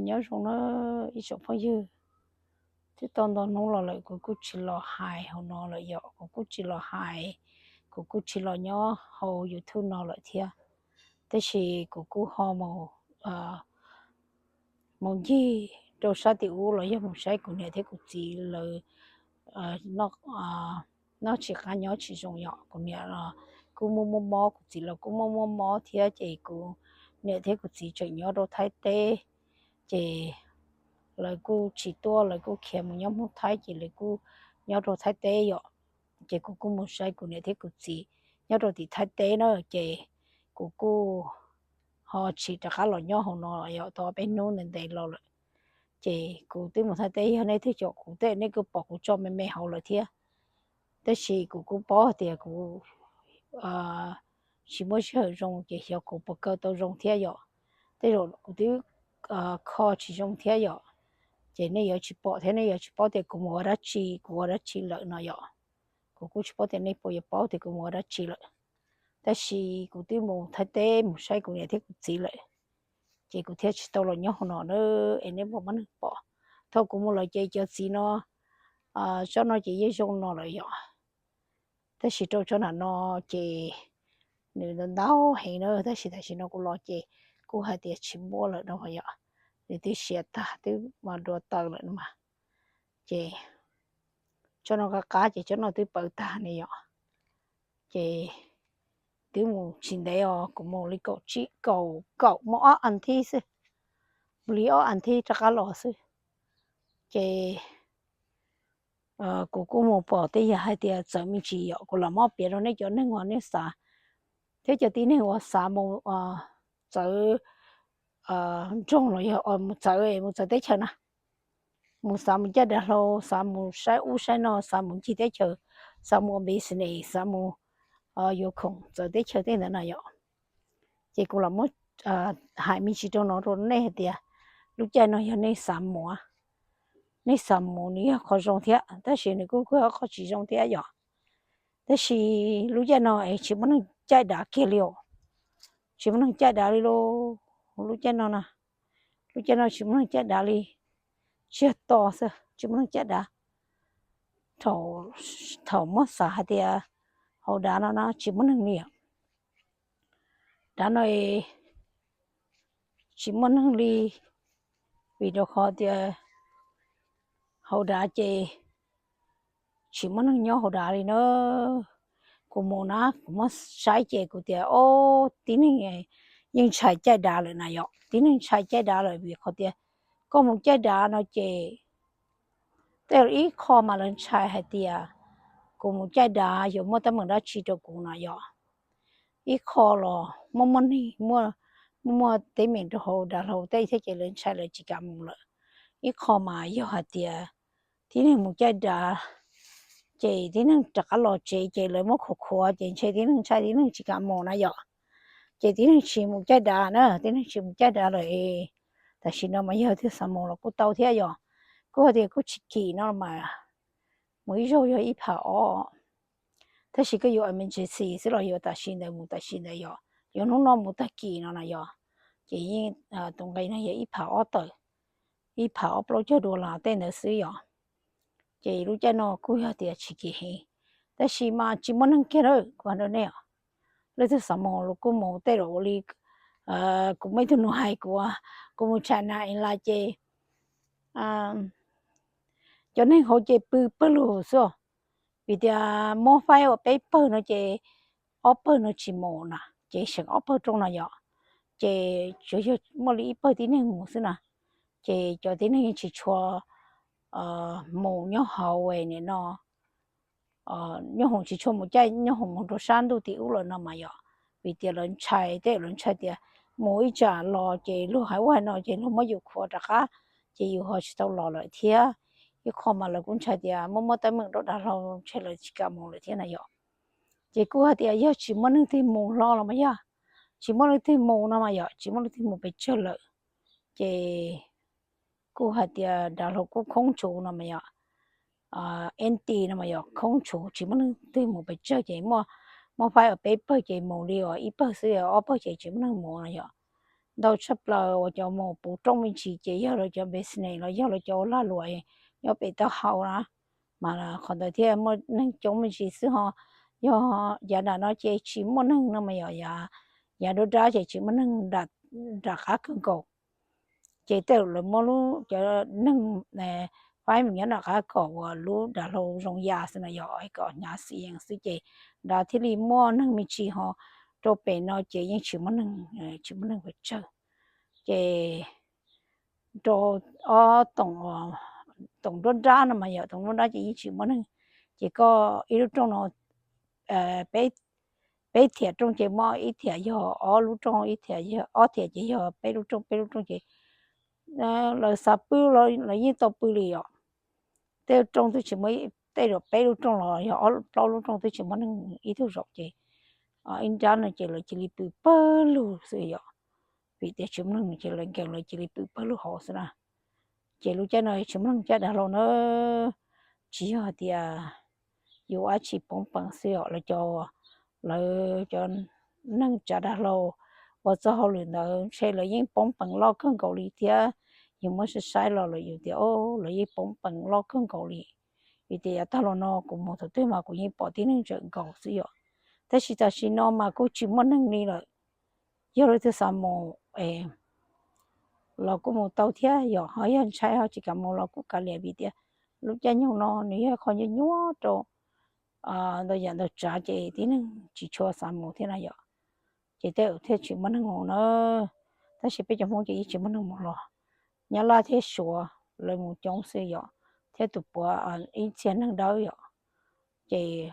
Nyob zoo na ib tsoom phooj ywg, twb tau ntau hnub los lawm kuv kuj tsis los hais hauv no lawm yom, kuv kuj tsis los hais, kuv kuj tsis los nyob hauv YouTube no lawm thiab. Tab sis kuv kuj ho mus ncig rau sab tim ub los yog mus saib kuv niam thiab kuv txiv lawv noj tsis qab nyob tsis zoo yom. Kuv niam los kuj muaj muaj mob, kuv txiv los kuj muaj muaj mob thiab, ces kuv niam thiab kuv txiv tseem nyob rau Thaib teb, ces lawv kuj tsis tuaj, lawv kuj khiav mus nyob Hmoob Thaib, ces lawv kuj nyob rau Thaib teb yom. Ces kuv kuj mus saib kuv niam thiab kuv txiv nyob rau tim Thaib teb na, ces kuv kuj ho tsis rov qab los nyob hauv no yom, tau ob peb hnub ntev ntev los lawm. Ces kuv twb mus Thaib teb, yog nej twb caum kuv tej nej kuj pom kuv tso me me hauv lawm thiab. Tab sis kuv kuj paub tias kuv tsis muaj sij hawm zoo, ces xyov kuv puas kaw tau zoo thiab yom. Tej zaum kuv twb kho tsis zoo thiab yom, ces nej yuav tsis pom thiab nej yuav tsis paub tias kuv mus ua dab tsi, kuv ua dab tsi lawm no yom. Kuv kuj tsis paub tias nej puas yuav paub tias kuv mus ua dab tsi lawm. Tab sis kuv twb mus Thaib teb mus saib kuv niam thiab kuv txiv lawm, ces kuv thiaj tsis tau los nyob hauv no na, es nej puas muaj neeg pom. Thaum kuv mus lawm ces cov txiv no, tsob no ces yeej zoo no lawm yom. Tab sis rau tsob nram no ces nws ntau heev na, tab sis tam sim no kuv los ces kuj hais tias tsis muaj lawm no yom. Nws twb siav tag twb mas dua taw lawm no mas. Ces tsob no qab qab ces tsob no twb pawv tag ne yom. Ces twb mus tsis ntev os, kuv mus li kaum tsib kaum kaum mus ob as thiv xwb, mus li ob as thiv rov qab los xwb. Ces kuv kuj mus pom tej yam hais tias txawv me ntsis yom, kuv los muab piav rau nej cov neeg uas nej xav, thiab cov tib neeg uas xav mus txawv nroog los yog mus txawv, mus txawv teb chaws na, mus xav mus caij dav hlau, xav mus saib ub saib no, xav mus ncig teb chaws, xav mus ua business, xav mus yuav khoom txawv teb chaws tej ntawd na yom. Ces kuv los muab hais me ntsis rau no rau nej hais tias lub caij no yog nej xav mus, nej xav mus nws yog qhov zoo thiab, tab sis nws kuj yog qhov tsis zoo thiab yom. Tab sis lub caij no es tsis muaj neeg caij dav kiag li os, tsis muaj neeg caij dav li lauj. Lub caij no na, lub caij no tsis muaj neeg caij dav li, tsiag to xwb tsis muaj neeg caij dav. Thaum muab xav hais tias hauv dav no na tsis muaj neeg li, dav no tsis muaj neeg li, vim rau qhov tias hauv dav ces tsis muaj neeg nyob hauv dav li na. Kuv mus na kuv muab saib ces kuv tias o, tib neeg yeej ntshai caij dav lawm na yom, tib neeg ntshai caij dav lawm vim qhov tias koj mus caij dav no ces tej ib qho mas lawv ntshai hais tias kuv mus caij dav yuav muaj teeb meem dab tsi rau kuv na yom. Ib qho los muaj muaj neeg muaj muaj teeb meem rau hauv dav hlau tej thiab ces lawv ntshai lawv tsis kam mus lawm. Ib qho mas yog hais tias tib neeg mus caij dav ces tib neeg rov qab los tsev ces lawv muab khuav khuav ces ntshe tib neeg ntshai tib neeg tsis kam mus na yom. Ces tib neeg tsis mus caij dav na, tib neeg tsis mus caij dav lawm. Tam sim no mas yog tias xav mus los kuj tau thiab yom. Kuj hais tias kuj tsis kim no mas mus ib zaug yog ib phav ob, tab sis koj yuav emergency xwb los yuav tam sim ntawd mus tam sim ntawd yom, yuav hnub no mus tag kis no na yom. Ces yeej tus nqi no yog ib phav ob tawm, ib phav ob plaub caug dollar tej ntawd xwb yom. Ces lub caij no kuj yog tias tsis kim heev, tab sis mas tsis muaj neeg kiag na, kuv hais rau nej os. Leej twg xav mus los kuj mus, tej zaum ua li kuv muaj ib tug nus hais kuv, kuv mus China Airlines ces cov neeg hauv ces pw pawg lug xwb, vim tias muab faib ua peb pawg no ces ob pawg no tsis mus na, ces seem ob pawg rooj no yom. Ces tsuas yog muaj li ib pawg tib neeg mus xwb na, ces cov tib neeg yeej tsis tshua mus nyob hauv nim no, nyob hoom tsis tshua mus caij nyob hoom mus rau sab ntuj tim ub lawm no mas yom. Vim tias lawv ntshai, tej lawv ntshai tias mus ib tsam los ces luag hais ub hais no ces luag muab yus khuav rov qab, ces yus ho tsis tau los lawm thiab. Ib qho mas lawv kuj ntshai tias muaj muaj teeb meem rau dav hlau ntshe lawv tsis kam mus lawm thiab na yom. Ces kuj hais tias yog tsis muaj neeg twg mus hlo los mas yog, tsis muaj leej twg mus no mas yom, tsis muaj leej twg mus pes tsawg lawm, ces kuj hais tias dav hlau kuj khoob tshuv no mas yom, empty no mas yom, khoob tshuv tsis muaj neeg twg mus pes tsawg ces muaj, muab faib ua peb pawg ces mus li ib pawg xwb, ob pawg ces tsis muaj neeg mus no yom. ntau tshaj plaws uas cov mus puv rooj me ntsis ces yog lawv cov business los yog lawv cov ua lag luam nyob pem taub hau na, mas qhov ntawd thiaj muaj neeg coob me ntsis xwb ho. Yog yav nram no ces tsis muaj neeg no mas yog yav dab dab ces tsis muaj neeg nram qab kawg nkaus. Ces tej lawv muab lub cov neeg faib mus nyob nram qab kom uas lub dav hlau zoo ya xwb no yog kom hnyav xim yees xwb ces nrad thiaj li muaj neeg me ntsis ho. Rau pem no ces yeej tsis muaj neeg, tsis muaj neeg pes tsawg. Ces rau ob toom nruab nrab no mas yog toom nruab nrab ces yeej tsis muaj neeg. Ces koj ib lub rooj no peb thiam rooj ces muaj ib thiam yog ob lub rooj, ib thiam, ob thiam ces yog peb lub rooj, peb lub rooj ces lawv xav pw los lawv yeej tau pw li os. Tej rooj twb tsis muaj, tej zaum peb lub rooj los yog ob plaub lub rooj twb tsis muaj neeg ib tug zaum ces ib nrab no ces lawv cia li pw pawg lug xwb yom. Vim tias tsis muaj neeg ces lawv nkees lawv cia li pw pawg lug hauv xwb na. Ces lub caij no tsis muaj neeg caij dav hlau na, tsis yog hais tias yus ua dab tsi poob peem xwb yom. Lawv cov, lawv cov neeg tsav dav hlau ua txoj hauj lwm ntawd ntshe lawv yeej poob peem loj kawg nkaus li thiab. Yus muab saib saib los lawv yus tias o, lawv yeej poob peem loj kawg nkaus li. Vim tias yav tag los no kuv mus thaum twg mas kuv yeej pom tib neeg ntsawm nkaus xwb yom. Tab sis tam sim no mas kuj tsis muaj neeg li lawm. Yog leej twg xav mus es los kuj mus tau thiab yom, ho yog ntshai ho tsis kam mus los kuj kav liam vim tias lub caij nyoog no nws yog qhov nyuaj nyuaj rau ntau yam ntau tsav ces tib neeg tsis tshua xav mus thiab na yom. Ces tej zaum thiaj tsis muaj neeg mus na. Tab sis peb cov Hmoob ces yeej tsis muaj neeg mus los, Nyab Laj thiab Suav lawv mus coob xwb yom, thiab tus puav ib txhia neeg dawb yom. Ces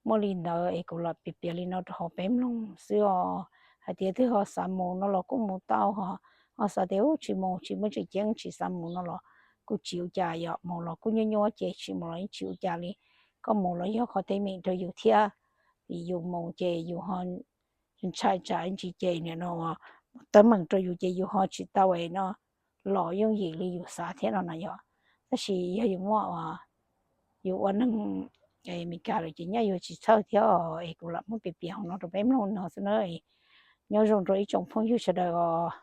muaj li ntawd es kuv lam piav piav li no rau hauv peb mloog xwb os. Hais tias twg ho xav mus no los kuj mus tau, ho xav tias u tsis mus tsis muaj tseem ceeb tsis xav mus no los kuj tsis ua cas yom, mus los kuj nyuaj nyuaj ces tsis mus los yeej tsis ua cas li. Koj mus los yog qhov teeb meem rau yus thiab, vim yus mus ces yus ho ntshai tsam ntsis ces nim no teeb meem rau yus ces yus ho tsis tau es no los yooj yim li yus xav thiab no na yom. Tab sis yog yus muaj, yus ua neeg Amelikas lawm ces nyaj yuav tsis txhawj thiab es kuv lam muab piav piav hauv no rau peb mloog no xwb na. Nyob zoo rau ib tsoom phooj ywg sawv daws os.